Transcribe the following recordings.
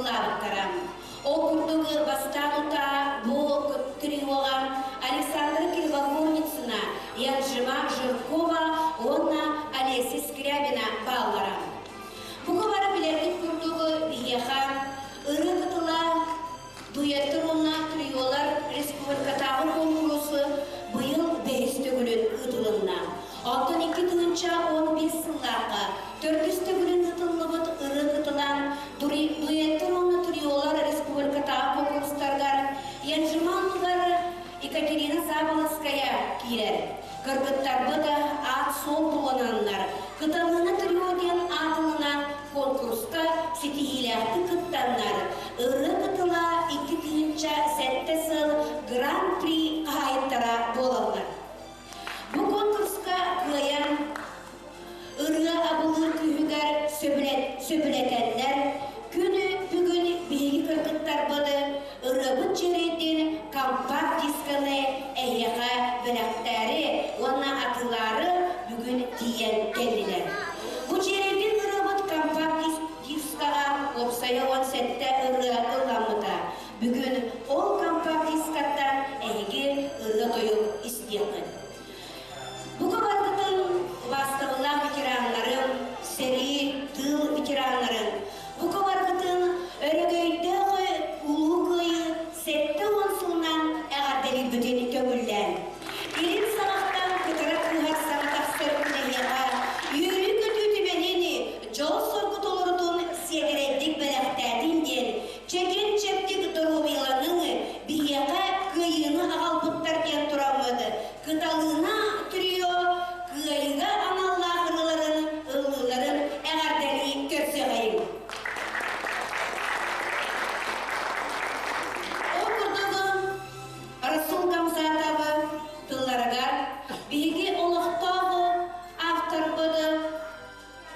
ыллаабыттара. Ол курдук бастаан утаа бу триоҕа Александра Кривогорницына, Янжима Жиркова уонна Олеся Скрябина бааллара. Бука бары билэргит курдук биһиэхэ ырыа кытыла Дуэттар уонна триолар республикатааҕы куонкурусу быйыл бэһис төгүлүн ыытылынна. Оттон 2015 сыллаахха төрдүс төгүлүн ыытыллыбыт ырыа кытылан дуэттар уонна триолар республикатааҕы куонкурустарыгар Янжималлыгар Екатерина Заболоцкая киирэр. Кыргыттарбыт аат-суол булананнар, Кыталыына трио диэн аатылынан куонкуруска ситиһиилээхтик кыттаннар, ырыа кытыла 2007 сыл Гран-при хаһаайыттара буолаллар. Бу конкурска кыайан ырыа абылыыр күүһүгэр сөбүлэтэннэр, күнү бүгүн биһиги кыргыттарбыт ырыабыт чэрэйдин компакт-дисканы эһиэхэ бэлэхтээри уонна атыылаары бүгүн тиийэн кэллилэр. Бу чэрэйдин ырыабыт компакт-дискаҕа уопсайа 17 ырыа ылламмыта. Бүгүн ол компакт-дискаттан эһиги ырыа-тойук истиэххит. Бука баргытын убаастабыллаах ветераннарын, сэрии, тыыл ветераннарын, бука баргытын өрөгөйдөөх Улуу Кыайыы 70 сылынан эҕэрдэлиирбитин көҥүллээн, илин саҕахтан кытара кыыһар саҥа тахсар күнэһиэхэ үөрүү-көтүү түбэһиини дьол-соргу толорутун сиэдэрэйдик бэлэхтээтин диэн чэгиэн-чэбдик доруобуйаланыҥ, биһиэхэ кыайыыны аҕалбыттар диэн тураммыт Кыталыына трио кыайыыга аналлаах ырыаларын ыллыыларын эҕэрдэлии көрсүөҕэйиҥ. Ол курдук Расул Гамзатовы тылларыгар биһиги олохтоох авторбыт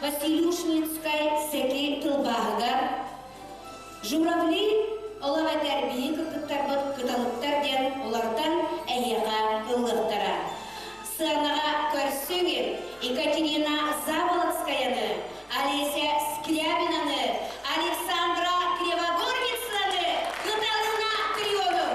Василий Ушницкай Сэки тылбааһыгар Журавли ол эбэтэр биһи кыргыттарбыт кыталыктар диэн улартан эһиэхэ ыллыахтара. Сыанаҕа көрсүҥ Екатерина Заболоцкаяны, Олеся Скрябинаны, Александра Кривогорницынаны, Кыталына триону!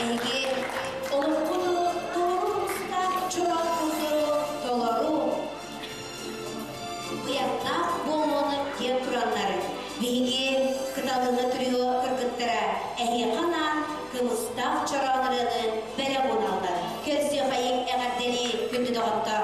Эһиги олоххуту толору кустаах чороон курдук толору быйаҥнаах буолуону диэн тураннар, биһиги Кыталыҥы трио кыргыттара эһиэхэ анаан кымыстаах чороон ырыаны бэлэх ууналлар. Көрсүөхайыҥ эҕэрдэлии күндү доҕоттор!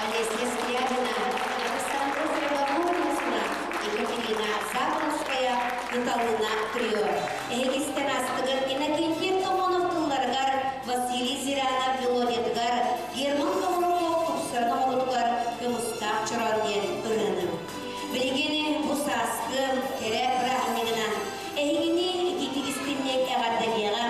Олеся Скрябина, Александра Фроловна, Екатерина Заболоцкая, Кыталына трио. Эһигистэн астыгар Иннокентий Томонов тылларыгар, Василий Зырянов мелодиятыгар, Герман Комаров тупсаран оҥорутугар Кымыстаах чороон диэн ырыаны. Билигин бу сааскы кэрэ бырааһынньыгынан эһигини итиитик-истиҥник эҕэрдэлиэҕэ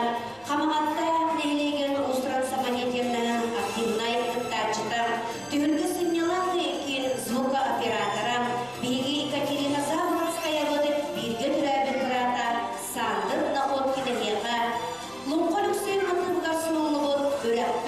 Хамаҕатта нэһилиэгин Усран Саманетьевнаһын активнай кыттааччыта, түһүлгэ сынньалаҥ киин звукооператора, биһиги Екатерина Заболоцкаябыт бииргэ төрөөбүт быраата Сандр Находкин эһиэхэ Луҥха Лүксүөн матыыбыгар суруллубут Үрэхпит.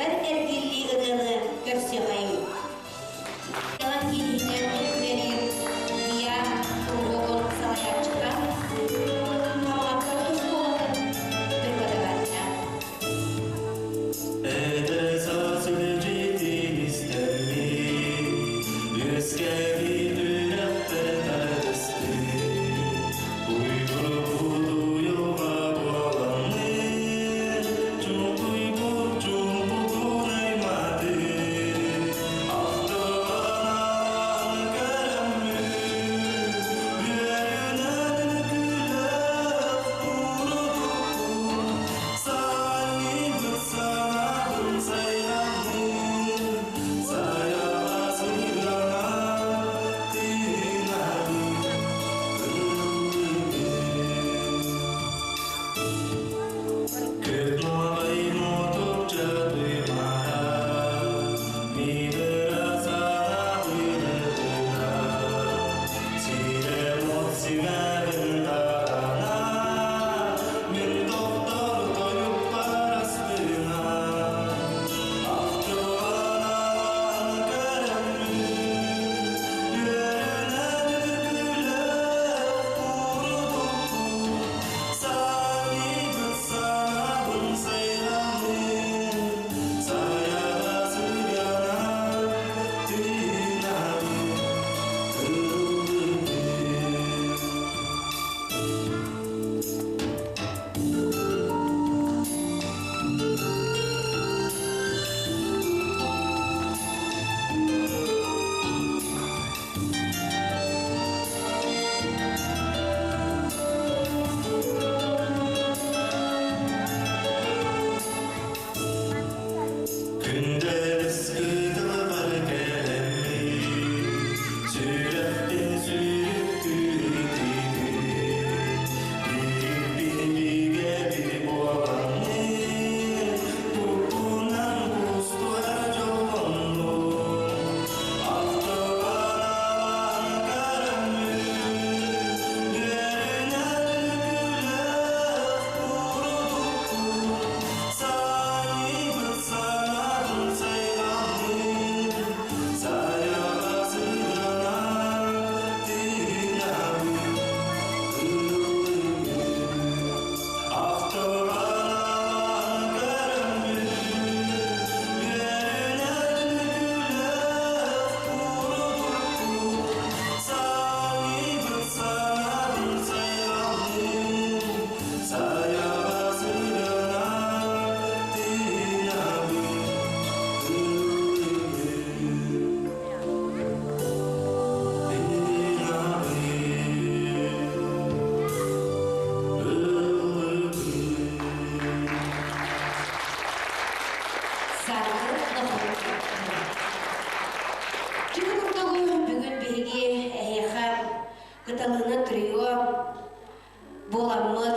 Буоламмыт,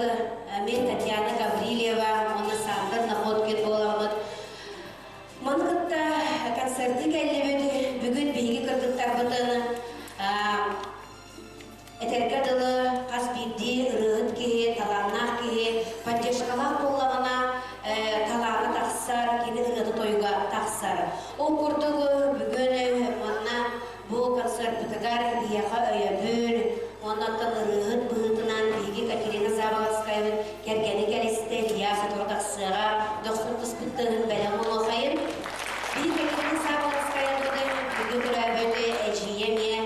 мен Татьяна Гаврильева уонна Сандр Находкин буоламмыт. Маны кытта концерты кэллибит. Бүгүн биһиги кыргыттарбытын этэргэ дылы хас биирдии ырыаһыт киһи, талааннаах киһи поддержкалаах буоллаҕына талаана тахсар, кини ырыата тойуга тахсар. Ол курдук бүгүн манна бу концерпытыгар биһиэхэ өйөбүл, уонна оттон ырыаһыт быһыытынан биһиги Катерина Заболоцкаябыт кэргэни кэлистэ, Илья сотору тахсыаҕа, дохсун кыспыттыһын бэлэм буолуохайын. Биһиги Катерина Заболоцкая бүгүн бүгүн төрөөбүт эдьиийэ эмиэ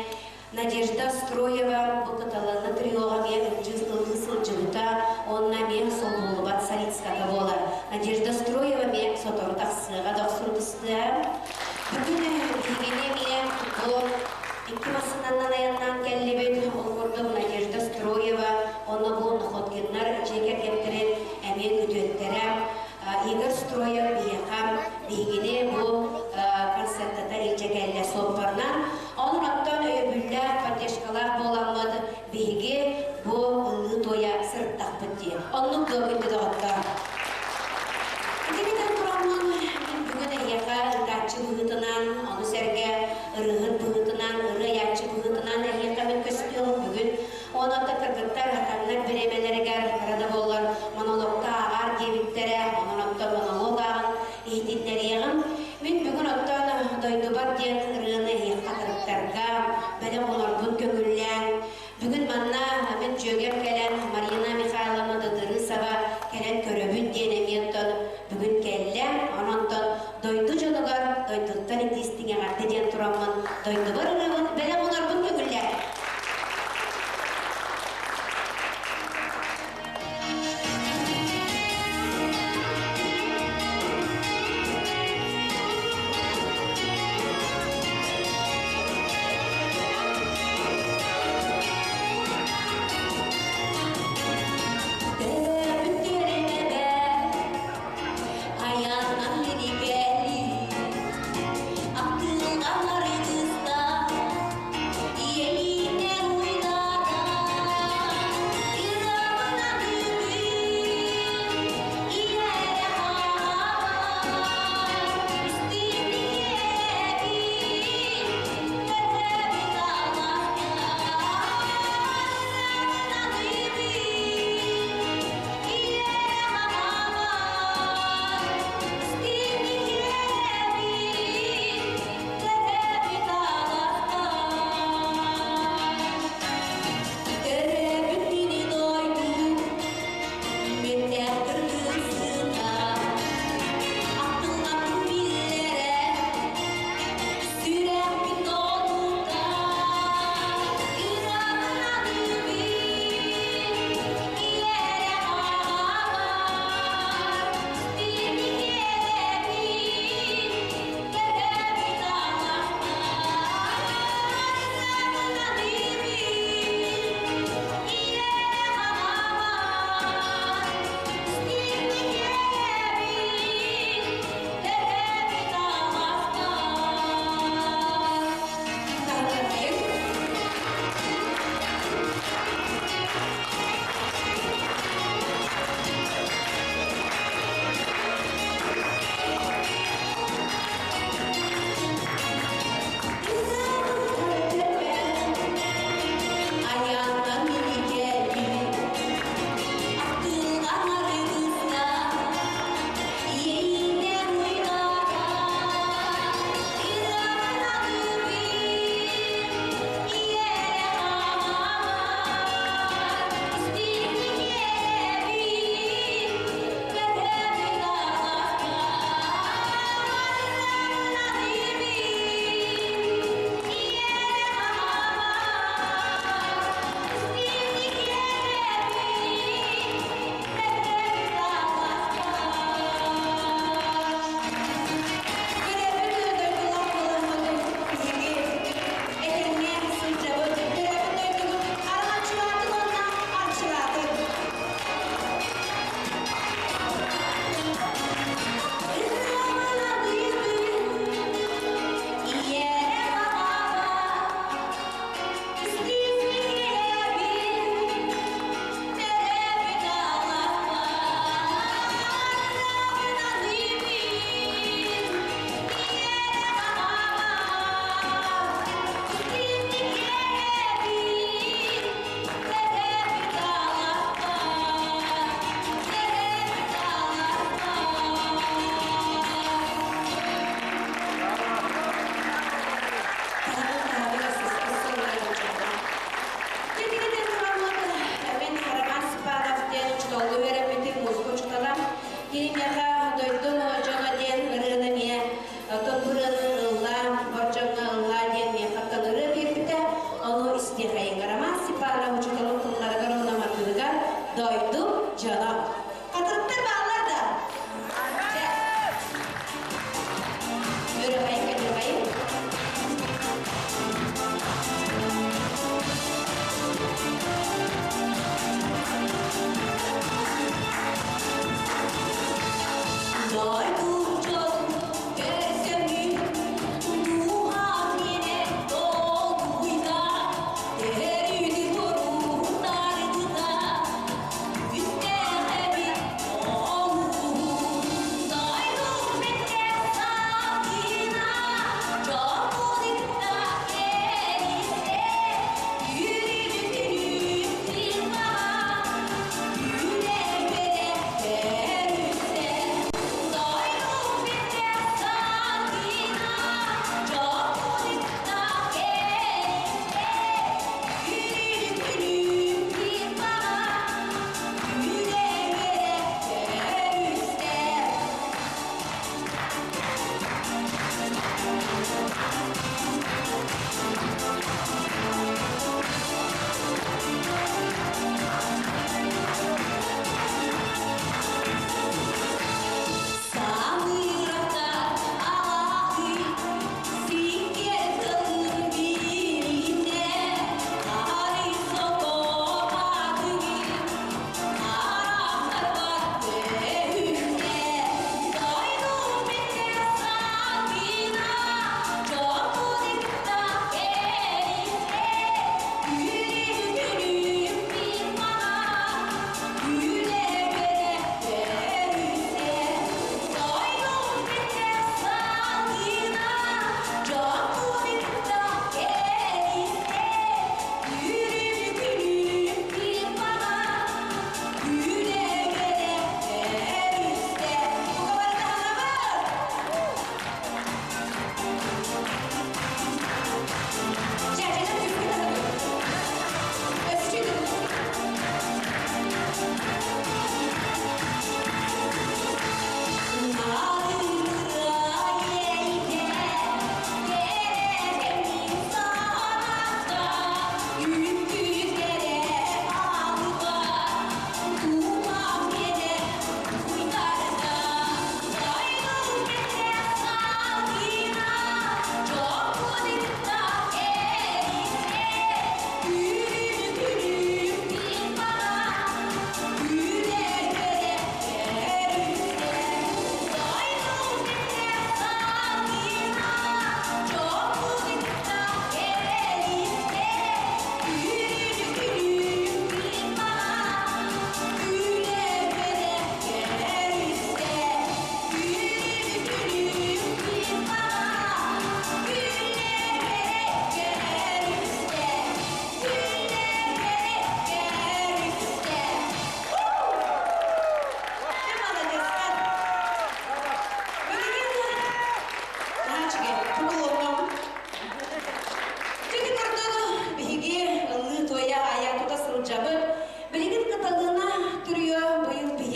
Надежда Строева бу Кыталыны триоҕа эмиэ ылдьыы ыллыы сылдьыбыта уонна эмиэ солбуллубат солистката буолар. Надежда Строева эмиэ сотору тахсыаҕа дохсун кыстыа. Бүгүн биһигини эмиэ бу икки массыынанан айаннаан кэллибит. Ол курдук Надежда Строева уонна бу Находкиннар дьиэ кэргэттэрин эмиэ күтүөттэрэ Игорь Строев биһиэхэ биһигини бу концертата илдьэ кэллэ суоппарынан. Онон оттон өйөбүллээх, поддержкалаах буоламмыт биһиги бу ыллыы-туойа сырыттахпыт дии. Оннук дуо күндү доҕоттор? Итинитэн тураммын мин бүгүн эһиэхэ ыытааччы быһыытынан, ону сэргэ ырыаһыт быһыытынан, ырыа айааччы быһыытынан эһиэхэ мин көстүөҕүм бүгүн. Онон да кыргыттар хатаннар бириэмэлэригэр кыра да буоллар монологка ааҕаар диэбиттэрэ, онон оттон монолог ааҕан иһитиннэриэҕим. Мин бүгүн оттон дойдубар диэн ырыаны эһиэхэ хатырыктарга бэлэх оҥорбун көҥүллээн, бүгүн манна мин дьүөгэм кэлэн Марина Михайловна Дыдырысова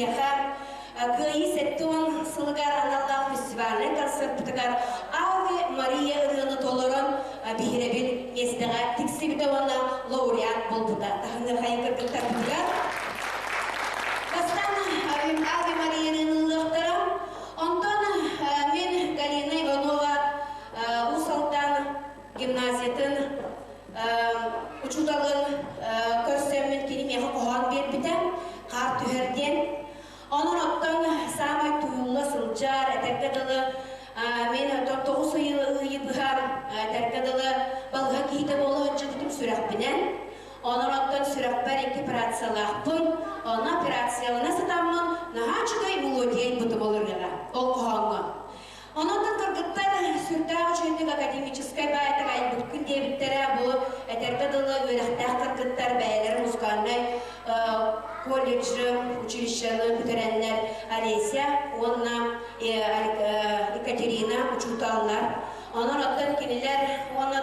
биһиэхэ Кыайыы 70 сылыгар аналлаах фестивальнай концертпытыгар Ave Мария ырыаны толорон биһирэбил миэстэҕэ тиксибитэ уонна лауреат буолбута. Таһыныахайын кыргыттарбытыгар. Бастаан Ave Марияны ыллыахтара. Онтон мин Галина Иванова Уус Алдан гимназиятын учууталын көрсөммүн кини миэхэ хоһоон биэрбитэ. Хаар түһэр диэн. Онон оттон саамай туулла сылдьар, этэргэ дылы, мин 9 ыйы быһа этэргэ дылы балыһа киһитэ буола сылдьыбытым сүрэхпинэн. Онон оттон сүрэхпэр икки операциялаахпын. Онно операциялана сытаммын наһаа үчүгэй мелодия айбытым ол ырыаҕа, ол хоһооҥҥо. Онон кыргыттар сүрдээх үчүгэйдик академическай баайтар айбыккын диэбиттэрэ бу этэргэ дылы үөрэхтээх кыргыттар бэйэлэрэ музыкальнай колледжы, училищены бүтэрэннэр Олеся уонна Екатерина учууталлар. Онон оттон кинилэр уонна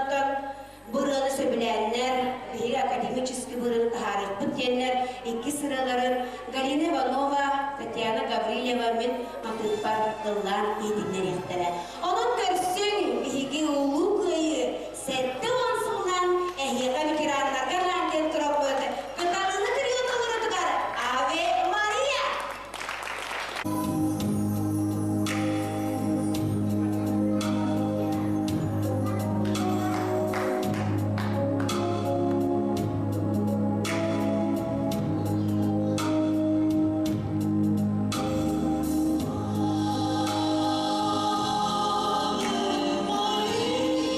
бырыаны сөбүлээннэр, биһиги академический бырыаны таһаарыахпыт диэннэр икки сыраларын Галина Иванова, Татьяна Гаврильева мин матыыппар ыллаан иитиннэриэхтэрэ. Онон көрсүҥ, биһиги Улуу Кыайыы 70 сылынан эһиэхэ ветераннарга анаан кэлэн турабыт Кыталыны трио толорутугар Аве Мария! Ave Maria.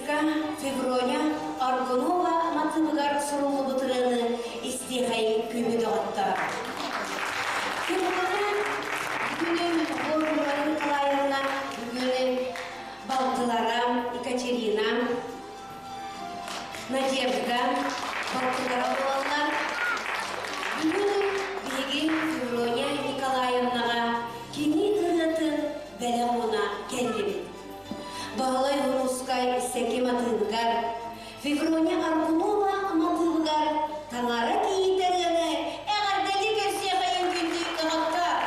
Мелодистка Феврония Аргунова матыыбыгар суруллубут ырыаны истиэхэйин күндү доҕоттор. Феврония бүгүнүн Варвара Николаевна бүгүнүн балтылара Екатерина, Надежда балтылара буолаллар. Бүгүн биһиги Феврония Николаевнаҕа кини ырыатын бэлэх уона кэллибит. Баһылай Хомускай Сэки матыыбыгар, Феврония Аргунова матыыбыгар Таҥара кийиитэ ырыаны эҕэрдэлии көрсүөххэйин күндү доҕоттор!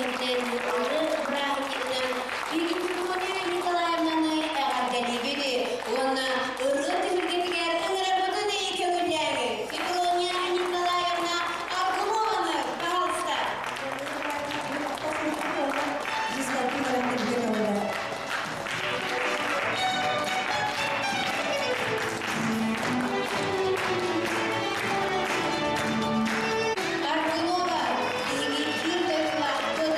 тэрилтэтинэн ырыа бырааһынньыгынан биһиги Феврония Николаевнаны эҕэрдэлиибит уонна ырыа түһүлгэтигэр ыҥырарбытын көҥүллээҥи. Феврония Николаевна Аргунованы, пожалуйста. Аргунова биһиги ким дойдулаахпыт,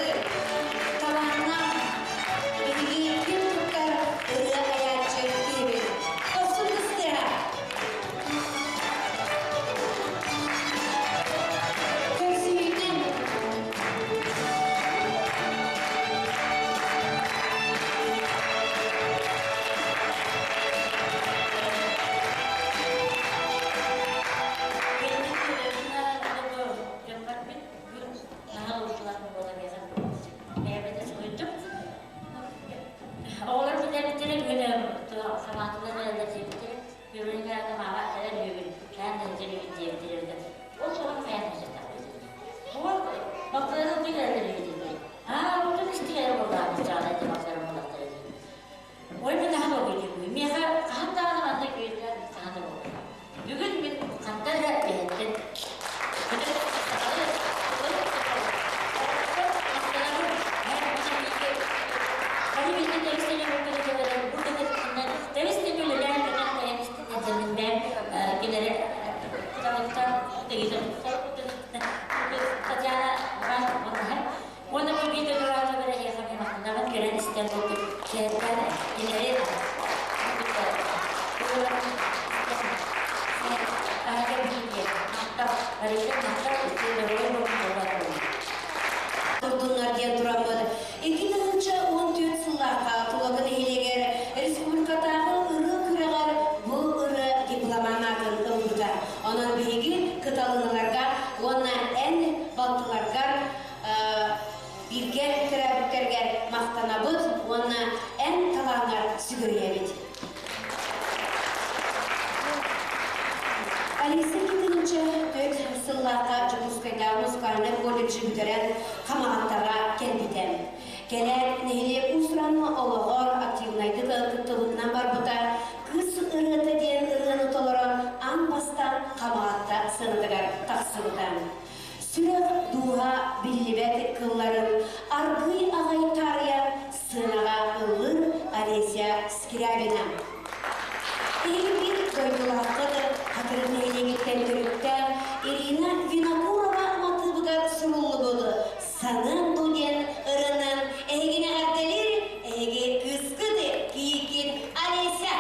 талааннаах, биһиги ким туттар ырыа айааччы киһибит. Тохсун кыстыаҕа. Көрсүһүүтүн. Оҕолор бүтэрбиттэрэ бүгүн хамаатылар эрэллэр диэбиттэрэ Вероника маама эрэр үһүгүн кээн да үһүн диэбиттэрэ ол соҕон хайан сытар ол бактарын күн эрэллэр үһү аа бутун истигэр буоллаҕын чаалай табактары буоллахтара Ой, мен наһаа долгуйдум. Миэхэ хаһан даҕаны маннык үөрүүлээх хаһан да буолбатах. Бүгүн мин ханта эрэ бэйэттэн Уонна бу биир дойдулаахтар эһиэхэ махтанабын кэлэн истэн буолбут киһиттэн кинилэри Турдуннар диэн тураммыт 2014 сыллаахха Тулагы нэһилиэгэр республикатааҕы ырыа күрэҕэр бу ырыа дипломанатын ылбыта. Онон биһиги кыталыналарга уонна эн балтыларгар бииргэ төрөөбүттэргэр махтанабыт уонна эн талааҥҥар сүгүрүйэбит. Алиса Китинчэ төрт сыллаахха Дьокуускайдааҕы музыкальнай колледжы бүтэрэн Хамаҕаттаҕа кэлбитэ. Кэлээт нэһилиэк уус-уран олоҕор активнайдык кыттыбытынан барбыта, Кыыс ырыата диэн ырыаны толорон аан бастаан Хамаҕатта сыанатыгар тахсыбыта. Сүрэх дууһа биллибэт кылларын аргыый аҕай таарыйан сыанаҕа ыллыыр Олеся Скрябина. Эһиги дойдулааххыт Хатырык нэһилиэгиттэн төрүттээх Ирина Винокурова матыыбыгар суруллубут «Саныам дуу» диэн ырыанан эһигини эҕэрдэлиир эһиги кыыскыт кийииккит Олеся.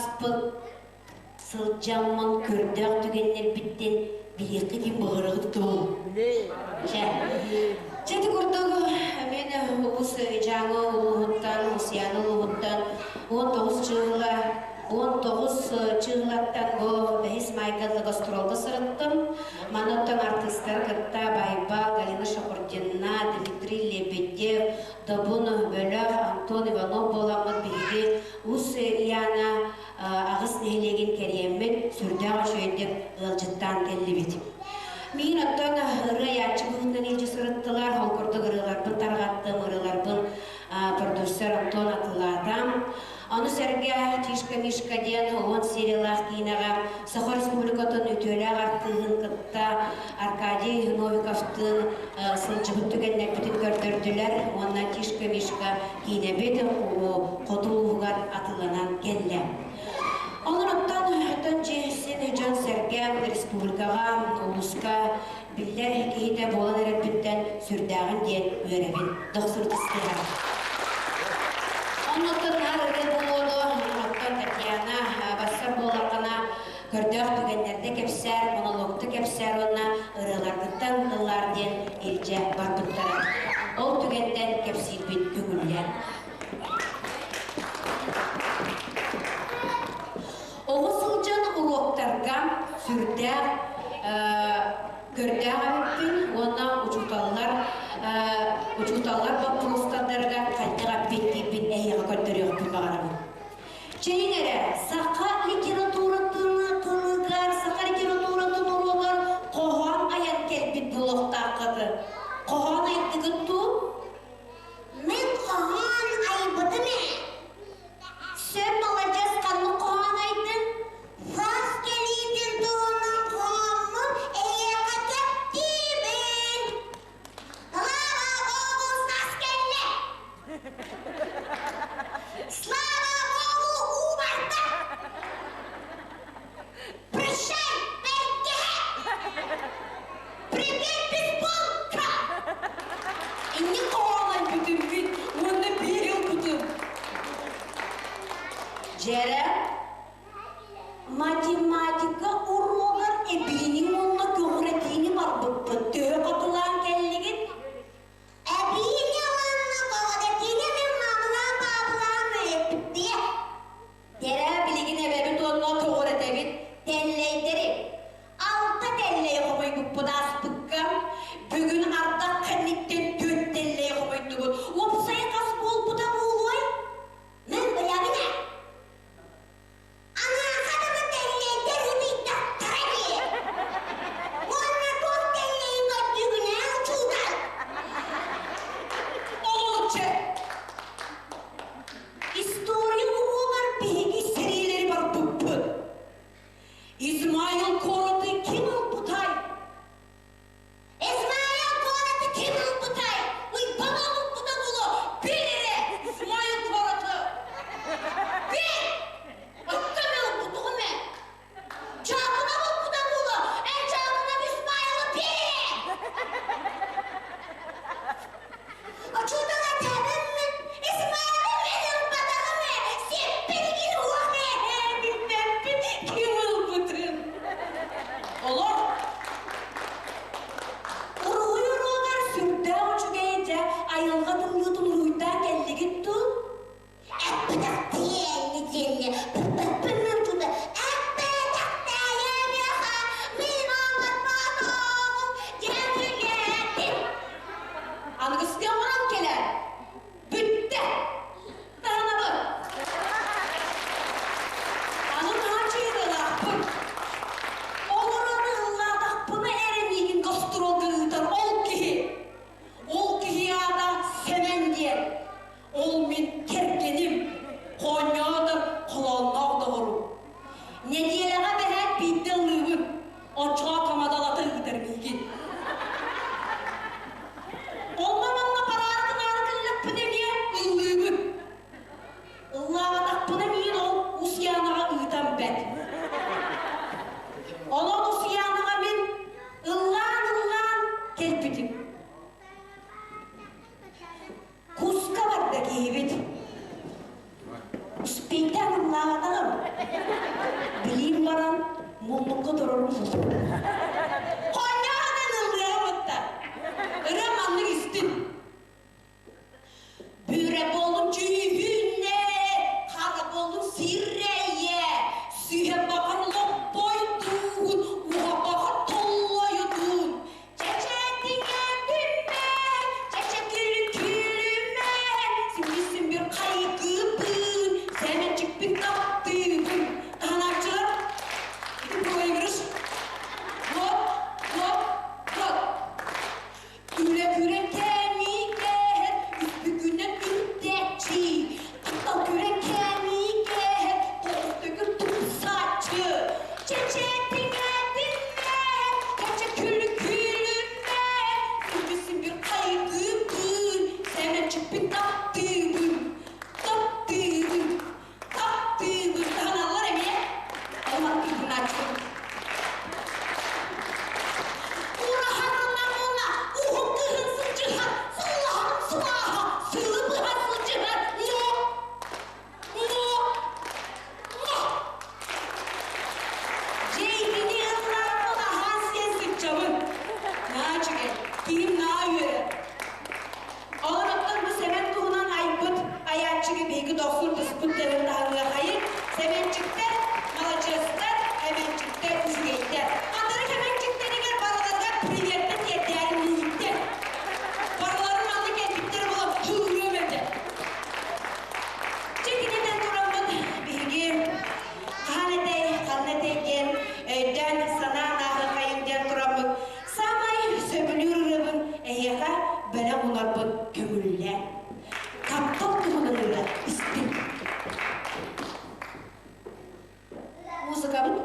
Ааспыт сылдьаммын көрдөөх түгэннэрбиттэн билиэххитин баҕараҕыт дуо? Чэ. Чэ ити курдук мен улус Дьааҥы улууһуттан, Усуйаана улууһуттан 19 чыыһыла 19 чыыһылаттан бу бэһис майга гастролга сырыттым. Манаттан артыыстары кытта Байба, Галина Шахурдина, Дмитрий Лебедев, Добун Бөлөх, Антон Иванов буоламмыт биһиги Ус Яна аҕыс нэһилиэгин кэриэммит сүрдээх үчүгэйдик ыалдьыттаан кэллибит. Миин оттон ырыа айааччы быһыытынан илдьэ сырыттылар, ол курдук ырыаларбын тарҕаттым, ырыаларбын продюсер Антон атыылаатам. Ону сэргэ Тишка Мишка диэн уон сериялаах киинэҕэ Саха Республикатын үтүөлээх артыыһын кытта Аркадий Новиковтыын сылдьыбыт түгэннэрбитин көрдөрдүлэр уонна Тишка Мишка киинэбит хоту улууһугар атыыланан кэллэ. Онон оттон дьиэсин дьон-сэргэ республикаҕа, улууска биллэр киһитэ буолан эрэрбиттэн сүрдээҕин диэн үөрэбин, дохсурутустуга. Оннуттан наар ырыа буолуону, оттон Татьяна бассар буоллаххына, көрдөөх түгэннэрдэ кэпсээр, монологта кэпсээр уонна ырыаларгыттан ыллаар диэн илдьэ барбыттара. Ол түгэнтэн кэпсиирбит көҥүллээн. Оҕо сылдьан уруоктарга сүрдээх көрдөөх эбиппин уонна учууталлар учууталлар боппуруостардарыгар хайдах эппиэттиирбин эһиэхэ көрдөрүөхпүн баҕарабын. Чэйиҥ эрэ, саха литературатын тылыгар, саха литературатын уруогар хоһоон айан кэлбит буолуохтааххыт. Хоһоон айдыгыт дуу? Мин хоһоон айбытым ээ. Сөп маладьыас ханнык хоһоон айдыҥ? Саас кэлиитин туһунан хоһооммун эйиэхэ кэптиибин. Слава Богу, саас кэллэ! Слава Богу, уу барда! Прощай, бэргэһэ! Привет, бейсболка! Инник хоһоон айбытым уонна биир ылбытым. Дьэрэ, математика уруогар эбиини уонна көҕүрэтиини барбыппыт. Төһө хатылаан кэллигит? Эбиини уонна көҕүрэтиини мин маамалаан баабылаан үөрэппиттиэ. Дьэрэ, билигин эбэбит уонна көҕүрэтэбит. Тэллэйдэри. Алта тэллэй хомуйбуппут ааспыкка. Бүгүн ардах кэнниттэн түөрт тэллэй хомуйдубут. Уопсай хас буолбута буолуой? Мин билэбин ээ. Аныаха дылы тэллэйдэр ытыйдахтара дии. Уонна туох тэллэйин көрдүүгүнээ учуутал? Олуччу. История уруогар биһиги сэриилэри барбыппыт. Измаил куораты ким ылбытай? Измаил куораты ким ылбытай? Уйбан ылбыта буолуо, бир эрэ Измаил куораты. Бир! Оттон ылбытыгым ээ. Чаакына ылбыта буолуо, эн Чаакына Измаилы бир эрэ. Учуутал этэбин мин, Измаилы мин ылбатаҕым ээ, сиппин уох ээ. Билбэппин ким ылбытын. Олор Уруһуй уруогар сүрдээх үчүгэй дьэ айылҕа тыллыытын уруһуйдаан кэллигит дуу? Эппэтэхтиэнни диэнни бүппэппин тута эппэтэхтээйэмиэхэ мин оҥорботоҕум дьэбүлээтим. Аныгыскы оҥорон кэлэр. Бүттэ. Таһынабын. Аны наһаа чыырылаахпын. Олорон ыллаатахпына эрэ миигин гастролга ыытар ол киһи. Ол киһи аата Сэмэн диэн. Ол мин кэргэним, хоонньоотор холоонноох доҕорум. Нэдиэлэҕэ бэһээт биирдэ ыллыыбын. Оччоҕо хамадалата ыытар миигин. Онно манна бараары гынаары гыннахпына эмиэ ыллыыбын. Ыллаабатахпына миигин ол Усуйаанаҕа ыытан бэт. Онон Усуйаанаҕа мин ыллаан-ыллаан кэлбитим. Куска барда киһибит. Успейтан ыллаабатаҕым. Муннукка турорум Хонньоҕунан ыллыаҕым ытта. Ырыа маннык истин. Бүрэ болум дьүһүнэ, хара болум сирэйэ, сүүһэ баҕар лоппойдуун, уһа баҕар толлойдуун. Чэчэтиҥэ түмэ, чэчэ күлү күлүмэ, симмисим bir хайгыбын, сэмэнчикпин таптыыбын. Таһанааччылар, ити проигрыш. Вот, вот, вот. Күлэ күрэн кэмигэр, үс бүгүнэн үрдээччи. Таптал күрэн кэмигэр, тоҕус төгүл тупсааччы. Чэчэтиҥэ түмэ, чэчэ күлү күлүмэ, симмисим bir хайгыбын, сэмэнчикпин таптыыбын, таптыыбын, таптыыбын. Таһаналлар эмиэ, алматтыыбынааччы. Ураһарынан уна, уһун кыһын сылдьыһар, сыллаһан сылааһа, сылы быһа сылдьыһар, но, но, но. Дьэйбини ыллааппын аһаан сиэн сыччабын. Наачыгай, киһим наа үөрэр. Олороттон бу Сэмэн туһунан айбыт айааччыга биһиги дохсун туспут тэбэн таһыныахайын. Сэмэнчиктэр, маладьыастар, эмэнчиктэр, үчүгэйдэр. Андары кэмэнчиктэригэр барыларыгар приветтэ тиэрдээри миигиттэн. Барыларын манна кэлбиттэр буолан туруом этэ. Чэ кинитэн тураммыт биһиги хаһан этэй, ханна этэй диэн өйдөөн санаан ааһыахайын диэн тураммыт саамай сөбүлүүр ырыабын эһиэхэ бэлэх уунарбын көҥүллээн. Таптал туһунан ырыа истиҥ. Музыкабыт.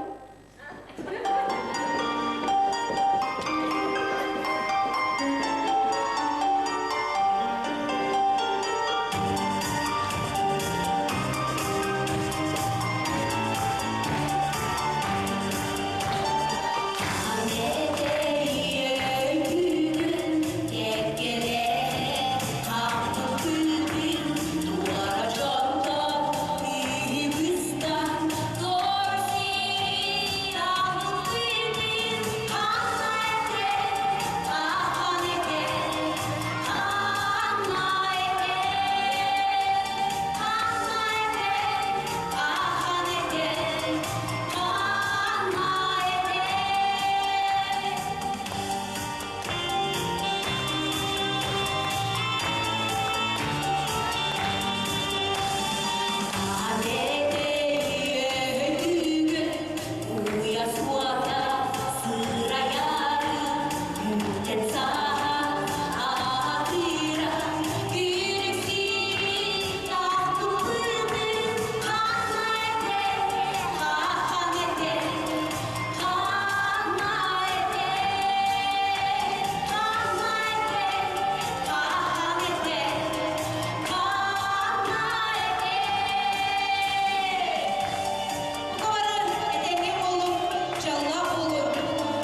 Бука бары этэҥҥэ буолуҥ, дьоллоох буолуҥ.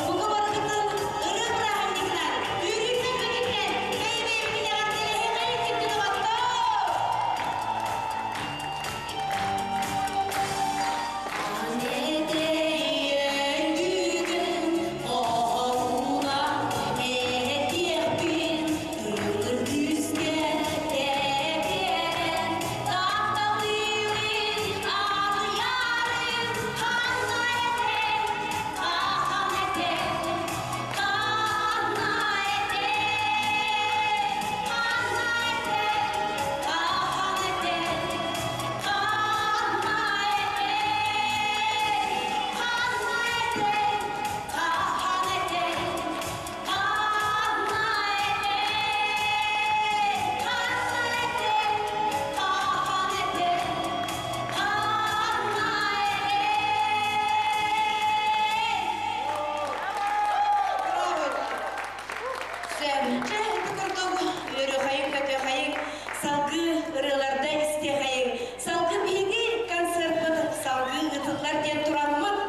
Бука барыгытын ырыа бырааһынньыгынан, үөрүүттэн-көтүүттэн бэйэ-бэйэбитин эҕэрдэлэһиэхэйиҥ күндү доҕоттоор! Чэ, ити курдук үөрүөхайыҥ, көтүөхайыҥ, салгыы ырыаларда истиэхэйиҥ. Салгыы биһиги концертпыт салгыы ыытыллар диэн тураммыт.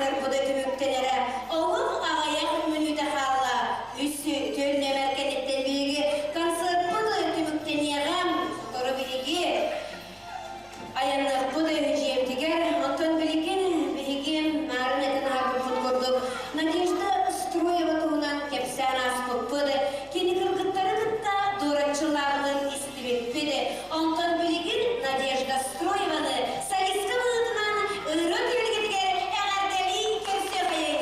Концерпыт түмүктэнэрэ олох аҕыйах мүнүүтэ хаалла. Үс түөн нүөмэр кэнниттэн биһиги концерпыт түмүктэниэҕэ. Сотору биһиги айанныахпыт дьиэбитигэр. Онтон билигин биһиги наарын этэн аһарбыппыт курдук Надежда Строева туһунан кэпсээн ааспыппыт. Кини кыргыттары кытта дуораччылаабытын истибиппит. Онтон билигин Надежда Строеваны солистка быһыытынан ырыа түһүлгэтигэр эҕэрдэлии көрсүөххэйиҥ.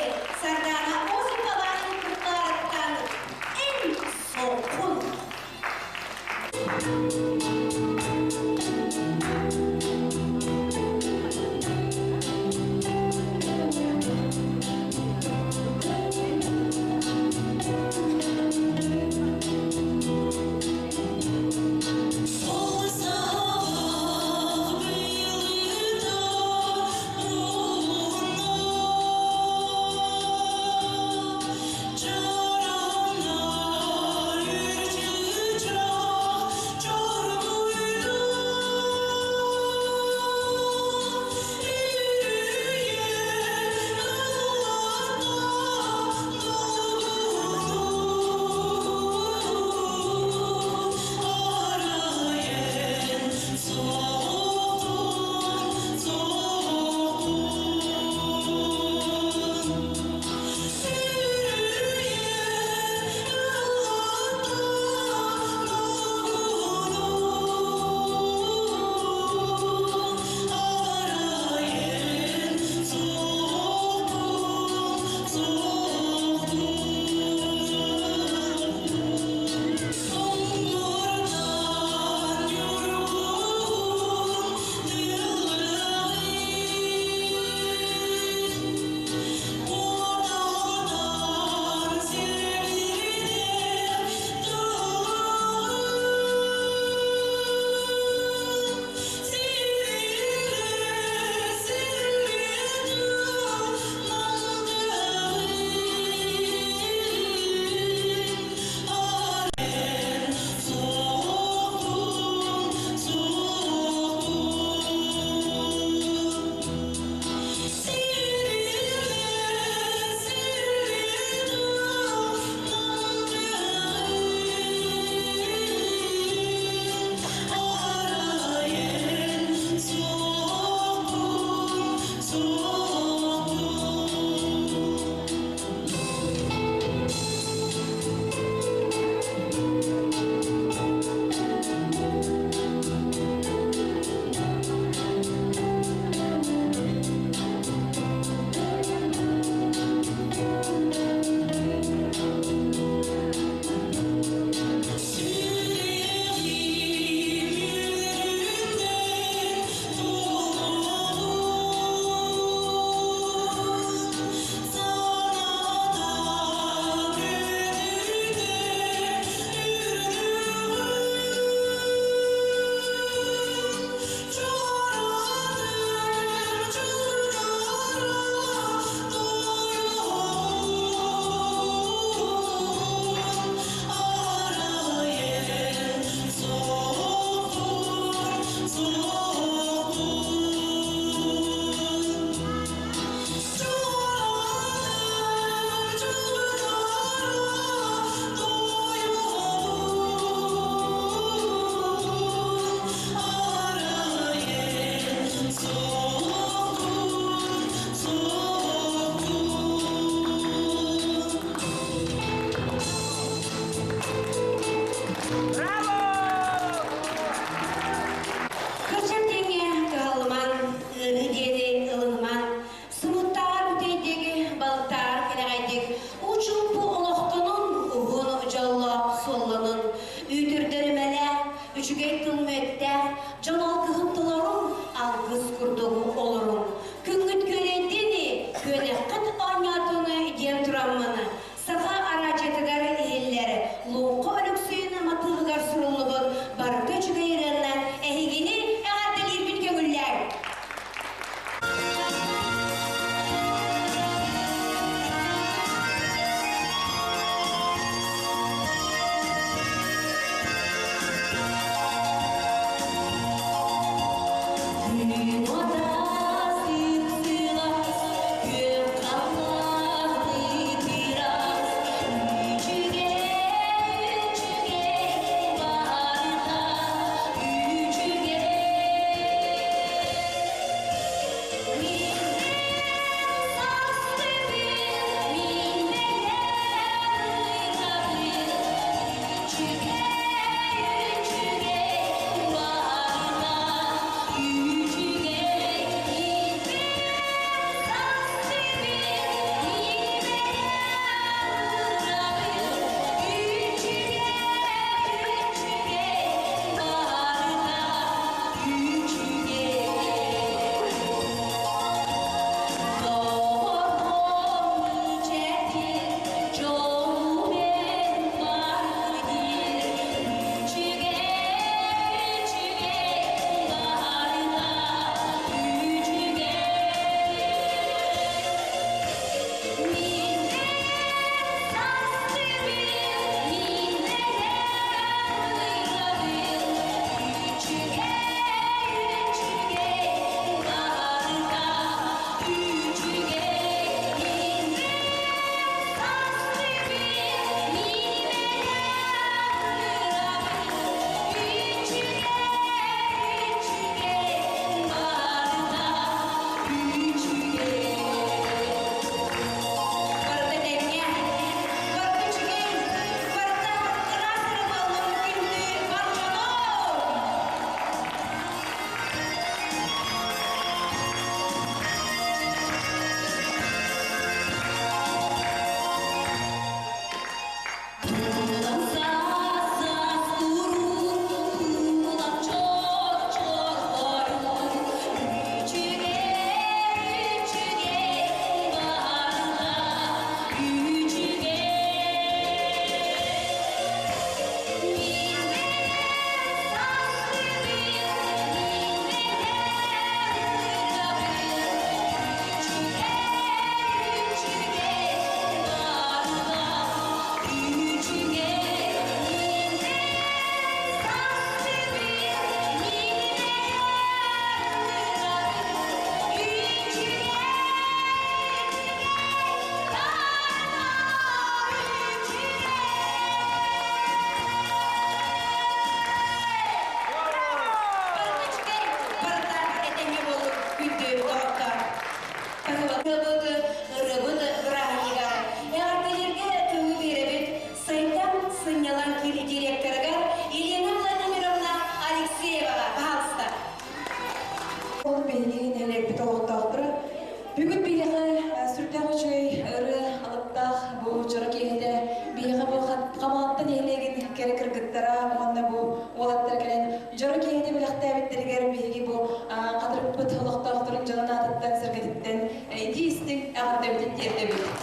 тиэрдэбит.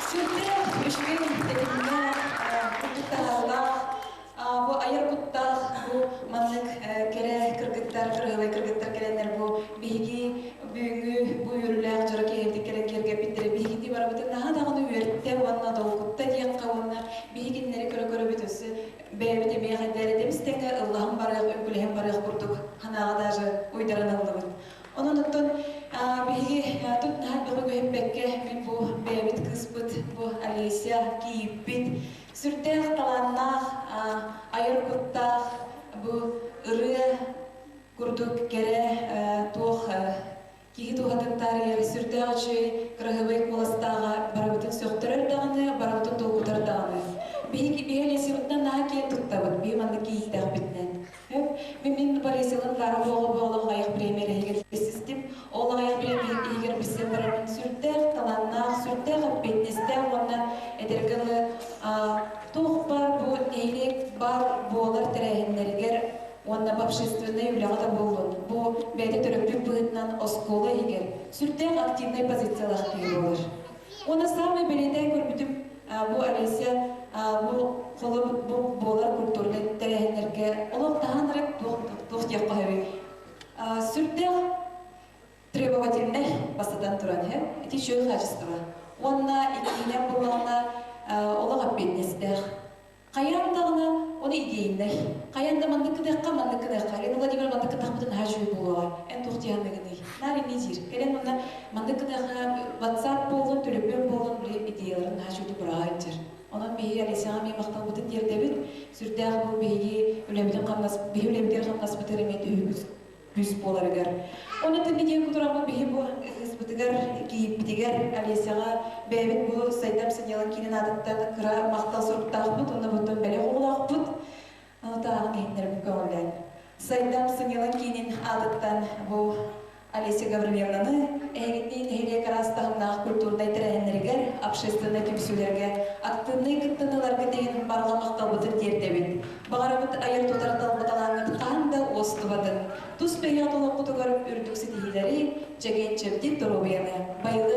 Сүрдээх үчүгэй тэтимнээх, курдук таһаарылаах, бу айар куттаах, бу маннык кэрэ кыргыттар, кырыһылай кыргыттар кэлэннэр бу биһиги бүгүҥҥү бу үөрүүлээх дьоро киэһэтик кэлэн киэргэппиттэрэ биһигини барыбытын наһаа даҕаны үөртэ уонна долгутта диэххэ уонна биһигиннэри көрө-көрөбүт өссө бэйэбит эмиэ хайдах эрэ тэбис-тэҥҥэ ыллаһан барыах, үҥкүүлэһэн барыах курдук санааҕа даже уйдаран ыллыбыт. Онон оттон биһиги тут наһаа бөҕө көһүппэккэ мин бу бэйэбит кыыспыт бу Олеся кийииппит сүрдээх талааннаах, айар куттаах бу ырыа курдук кэрэ туох киһи туһатын таарыйар сүрдээх үчүгэй кыраһыабай куоластааҕа барыбытын сөхтөрөр даҕаны, барыбытын долгутар даҕаны. Биһиги биһи Олесябытынан наһаа киэн туттабыт, биһи маннык кийииттэхпитинэн. Мин мин Борисовын баара буола буола аҕыйах премьер иһигэр билсистим. Ол аҕыйах премьер иһигэр билсэн бараммын сүрдээх талааннаах, сүрдээх эппиэтинэстээх уонна эдэргэ дылы туох баар бу нэһилиэк баар буолар тэрээһиннэригэр уонна общественнай үлэҕэ да буоллун, бу бэйэтэ төрөппүт быһыытынан оскуола иһигэр сүрдээх активнай позициялаах киһи буолар. Уонна саамай бэлиэтээн көрбүтүм бу Олеся бу холобур бу буолар культурнай тэрээһиннэргэ олох таһаан эрэ туох туох диэх хоһуй сүрдээх требовательнай бастатан туран иһэ ити үчүгэй хаачыстыба уонна иккиһинэн буоллаҕына олох эппиэтинэстээх Хайаан даҕаны ону идеяннай. Хайаан да маннык гыныахха, маннык гыныахха. Елена Владимировна маннык гыннахпытын наһаа үчүгэй буолуоҕа. Эн туох дии саныыгыный? Наар инньэ диир. Кэлэн уонна маннык гыныахха WhatsApp буоллун, төлөпүөн буоллун, били идеяларын наһаа үчүгэйдик быраҕа сылдьар. Онон биһиги Олесяҕа эмиэ махталбытын тиэрдэбит. Сүрдээх бу биһиги үлэбитин хамнас, биһи үлэбитигэр хамнаспытыгар эмиэ төһүү күүс буоларыгар. Оны тэннидиэн кутураммыт биһи бу кыыспытыгар, кийииппитигэр Олесяҕа бэйэбит бу Сайдам сынньалаҥ киинин аатыттан кыра махтал суруктаахпыт уонна буттан бэлэх оҕолоохпут. Аны тааҕын иһиннэрбит көҕүлээн. Сайдам сынньалаҥ киинин аатыттан бу Олеся Гаврильевнаны эһигинниин нэһилиэк араас таһымнаах культурнай тэрээһиннэригэр, общественнай түмсүүлэргэ актыыбынай кыттыыны ыларгыт иһин барҕа махталбытын тиэрдэбит. Баҕарабыт айар-тутар талба талааҥҥыт хаһан да уостубатын, тус бэйэҕит олоххутугар үрдүк ситиһиилэри, чэгиэн-чэбдик доруобуйаны, байылыат.